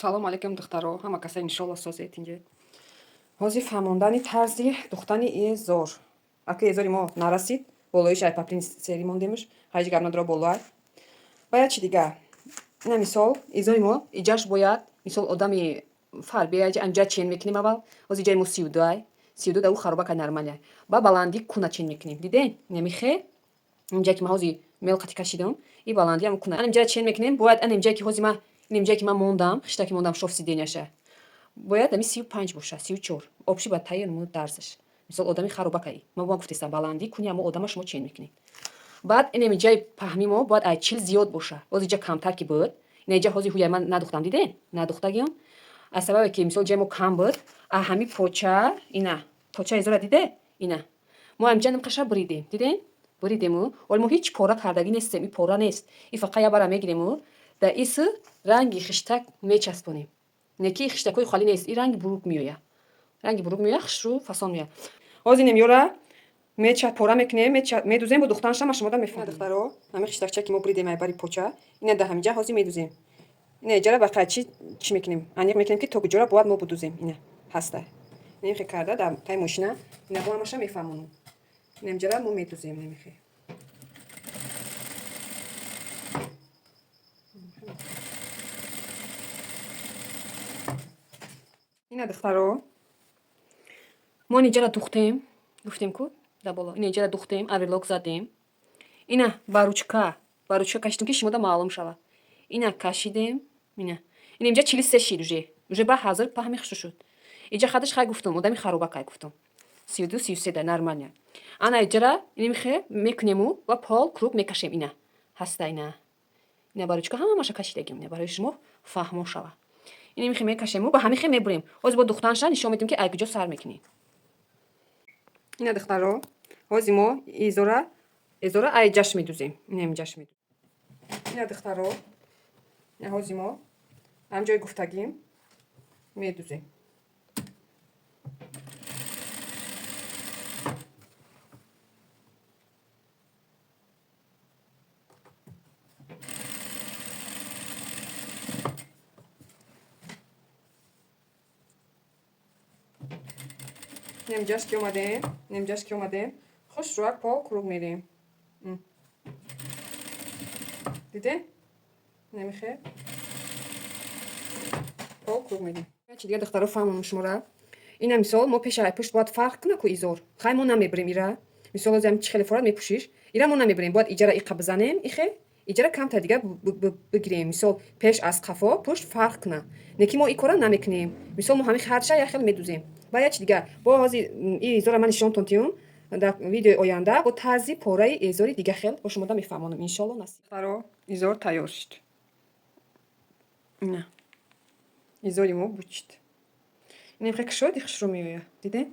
Салом алейкум, духтаро, ҳама каса иншолло созед инҷа. Ҳозир фаҳмондани тарзи духтани эзор. Ака, эзори мо нарасид, болоиш ай паплин сери мондемш, ҳаҷ гап надора, болоай. Бояд чи дига? Ина мисол, эзори мо иҷаш бояд, мисол, одами фарбе анҷа чен мекунем аввал. Ҳозир иҷаи мо 32 ай. 32 да ӯ харобака нормалия. Ба баландӣ куна чен мекунем. Диден? Намихе? Инҷа ки ма ҳозир мелқати кашидам, и баландӣ ам куна. Ан инҷа чен мекунем, бояд ан инҷа ки ҳозир ма инҷа ки ман мондам, хиштаки мондам шов сиденияша. Бояд ами 35 боша, 34. Обши ба таи мо дарзаш. Мисол, одами харобакаи. Ма бо гуфтестам, баландӣ куни амо одама шумо чен мекунед. Баъд инами ҷаи паҳми мо бояд ай 40 зиёд боша. Боз иҷа камтар ки буд, ина иҷа ҳозир ҳуяй ман надухтам, диден? Надухтагиам. Аз сабабе ки мисол ҷаи мо кам буд, а ҳами поча, ина, поча изора диде? Ина. Мо ҳамҷа нимқаша буридем, диден? Буридему, оли мо ҳеҷ пора кардагӣ нестем, и пора нест. И фақат як бара мегириму дар ис ранги хиштак мечаспонем. Не ки хиштакҳои холӣ нест, и ранги бурук меояд. Ранги бурук меояд, хушрӯ фасон меояд. Ҳозир инем ёра меча пора мекунем, медузем, бо духтанша ма шумода мефаҳмам. Духтаро, ҳамин хиштакча ки мо буридем ай бари поча, ина дар ҳаминҷа ҳозир медузем. Ина иҷара ба қайчи чӣ мекунем? Аниқ мекунем, ки то куҷора бояд мо будузем. Ина ҳаста. Немихе карда дар таи мошина, ина бо ҳамаша мефаҳмонам. Ина инҷара мо медузем немихе. Ина, духтаро, мо ин иҷара духтем, гуфтем ку дар боло, ина иҷара духтем, оверлок задем. Ина ба ручка кашидем, ки шумода маълум шавад. Ина кашидем, ина. Ина инҷа 43 шид уже. Уже ба ҳазр паҳми хушрӯ шуд. Иҷа хадаш хай гуфтум, одами харобакай гуфтум. 32, 33 да нормально. Ана иҷара инамихе мекунему ва пол круг мекашем ина. Ҳаста ина. Ина ба ручка ҳамаша кашидагим, ина барои шумо фаҳмо шавад. Инамихе мекашему ба ҳамихе мебурем. Ҳозир бо духтанша нишон медиҳем, ки ай куҷо сар мекунем. Ина, духтаро, ҳозир мо эзора ай ҷаш медузем. Ина ҷаш медузем. Ина, духтаро, ина ҳозир мо ҳам ҷои гуфтагим медузем. Немҷаш ки омадем, немҷаш ки омадем, хушрӯак пол круг мерем. Диден? Намихе? Пол круг мерем. Чи дига, духтаро, фаҳмам шумора. Ина мисол, мо пеша пушт бояд фарқ куна ку изор. Хай, мо намебирем ира. Мисол, ҳозир ҳам чи хеле форат мепӯшиш. Ира мо намебирем, бояд иҷара иқа бизанем, ихе. Иҷара камтар дига бигирем. Мисол, пеш аз қафо пушт фарқ куна. Не ки мо и кора намекунем. Мисол, мо ҳамин хардша як хел медузем. Ва як чи дига, бо ҳозир и изора ман нишонтон тиюм дар видеои оянда бо тарзи пораи эзори дига хел бо шумода мефаҳмонам, иншолло насиб. Духтаро, изор тайёр шуд. Ина. Изори мо бучид. Инем хе кушоди хушрӯ меояд. Дидем?